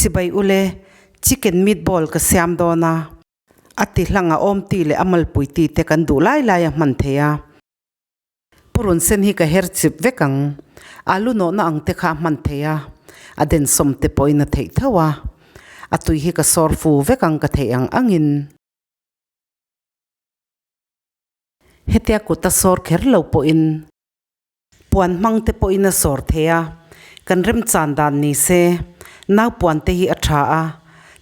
Chibai ule, chicken meatball ka siam dawn a. A ti hlang a awm ti leh a malpui ti te kan duh lai lai a hman thei a. Purun sen hi ka her chip vek ang. Alu nawhna ang te kha a hman thei a, a densawm te pawhin a theih tho a. A tui hi ka sawr fu vek ang ka theih ang angin. Hetia kut a sawr kher lo pawhin. Puan hmang te pawhin a sawr thei a, kan remchan dan ni se, nau puan te hi a tha a,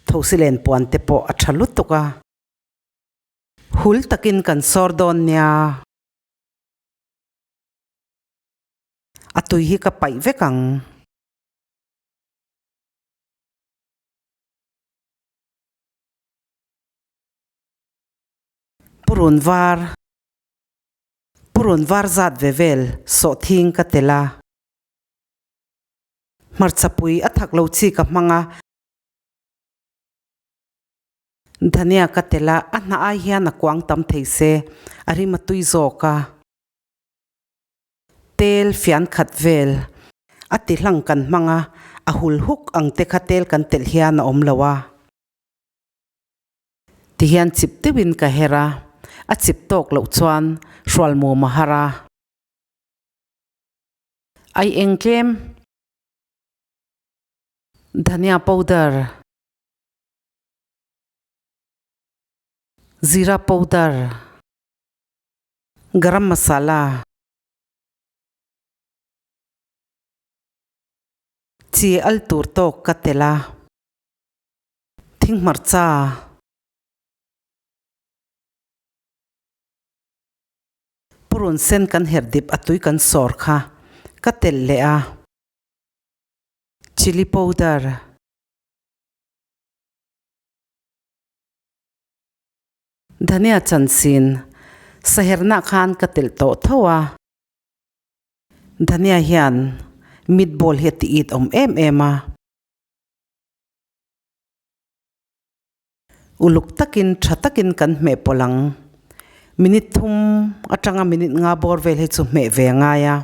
thosilen puan te pawh a tha lutuk a. Hul takin kan sawr dawn nia. A tui hi ka paih vek ang. Purun var. Purun var zat ve vel sawhthing ka tel a. Hmarcha pui a thak lo chi ka hmang a. Dhania ka tel a, a hnah ai hian a kuang tam thei se, a rim a tui zawk a. Tel fian khat vel a ti hlang kan hmang a, a hul huk ang te kha tel kan telh hian a awm lo a. Tihian chip deuhin ka her a, a chip tawk loh chuan hrual mum a har a. Ai eng tlem? Dhania powder. Zira powder. Garam masala. Chi al tur tawk ka tel a. Thinghmarcha. Purun sen kan her dip a tui kan sawr kha ka telh leh a. Chilli powder. Dhania chansin saherna khan ka telh tawh tho a. Dhania hian meatball hi a ti it awm em em a. Uluk takin tha takin kan hmeh pawlh ang. Minute thum atanga minute nga bawr vel hi chu hmeh ve a ngai a.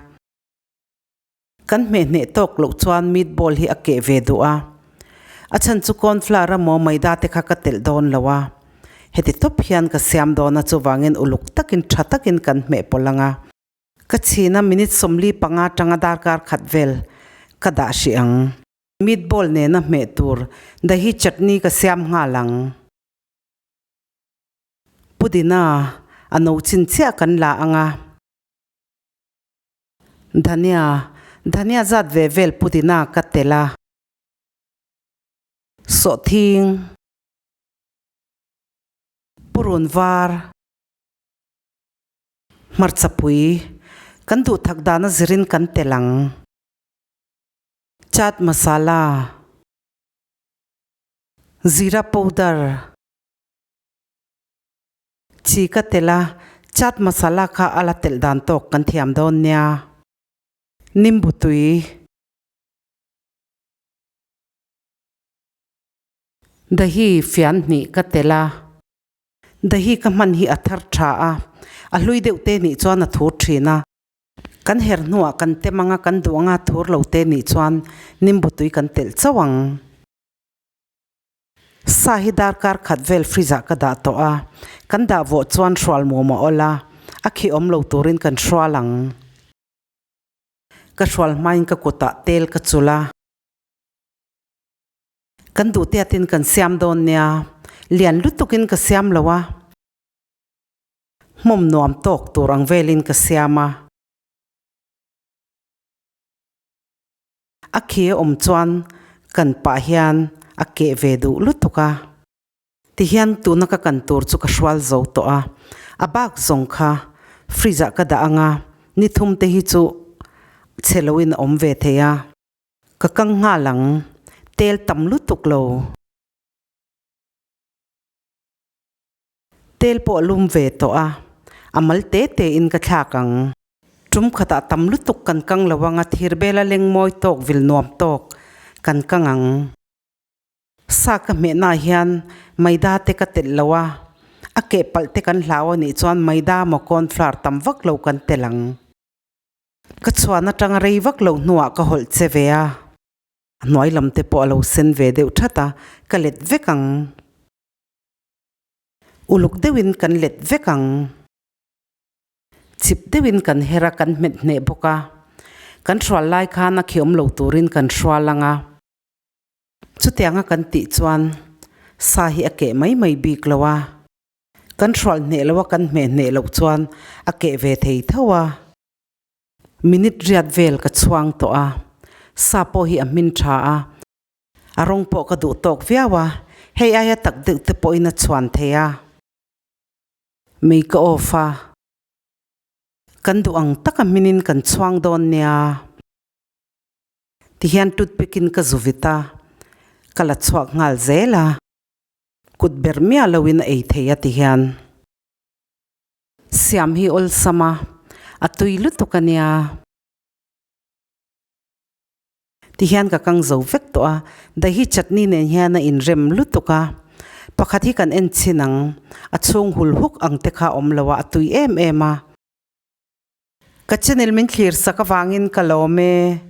Kan hmeh hneh tawk loh chuan meatball hi a keh ve duh a. A chhan chu cornflour emaw maida te kha ka telh dawn lo a. Heti tawp hian ka siam dawn a chuvangin uluk takin tha takin kan hmeh pawlh ang a. Ka chhina minute 45 atanga darkar khat vel ka dah hrih ang. Meatball nena hmeh tur dahi chutney ka siam nghal ang. Pudina a no chin chiah kan la ang a. Dhania, dhania zat ve vel pudina ka telh a. Sawhthing, purun var, hmarcha pui kan duhthak dana zirin kan telh ang. Chaat masala, zira powder, chi ka telh a, chaat masala kha a la telh dan tawk kan thiam dawn nia. Nimbu tui. Dahi fian hnih ka telh a. Dahi ka hman hi a thar tha a, a hlui deuh te nih chuan a thur thin a. Kan her hnuah kan tem anga kan duh anga thur lo te nih chuan nimbu tui kan telh chauh ang. Sa hi darkar khat vel fridge ah ka dah tawh a, kan dah vawh chuan hrual mum a awl a, a khi awm lo turin kan hrual ang. Ka hrual hmain ka kutah tel ka chul a. Kan duh tiatin kan siam dawn nia, lian lutukin ka siam lo a. Hmawm nuam tawk tur ang velin ka siam a. A khi a awm chuan kan pah hian a keh ve duh lutuk a. Tihian tuna ka kan tur chu ka hrual zo tawh a, a bak zawng kha fridge ah ka dah ang a, ni thum te hi chu chhe loin a awm ve thei a. Ka kang nghal ang, tel tam lutuk lo. Tel pawh a lum ve tawh a, a mal te te in ka thlak ang. Tum khatah tam lutuk kan kang lo ang a, thir bela leng mawi tawk vil nuam tawk kan kang ang. Sa ka hmehna ah hian maida te ka telh lo a, a keh palh te kan hlau a nih chuan maida maw cornflour tam vak lo kan telh ang. Ka chhuan atanga rei vak lo hnuah ka hawlh che ve a. A hnuai lam te pawh a lo sen ve deuh that a, ka let vek ang. Uluk deuhin kan let vek ang. Chip deuhin kan her a, kan hmet hneh bawk a. Kan hrual lai khan a khi awm lo turin kan hrual ang a. Chutianga kan tih chuan sa hi a keh mai mai bik lo a. Kan hrual hneh lo a, kan hmeh hneh loh chuan a keh ve thei tho a. Minute riat vel ka chhuang tawh a, sa pawh hi a hmin tha a, a rawng pawh ka duh tawk viau a, hei aia tak deuh te pawhin a chhuan thei a. Mei ka off a, kan duh ang taka hminin kan chhuang dawn nia. Tihian toothpick in ka zu vit a, ka la chhuak nghal zel a, kut ber miah loin a ei thei a tihian. Siam hi awlsam a, a tui lutuk a nia. Tihian ka kang zo vek tawh a, dahi chutney nen hian a inrem lutuk a, pakhat hi kan en chhin ang, a chhung hul huk ang te kha awm lo a, a tui em em a. Ka channel min thlir sak avangin ka lawm e.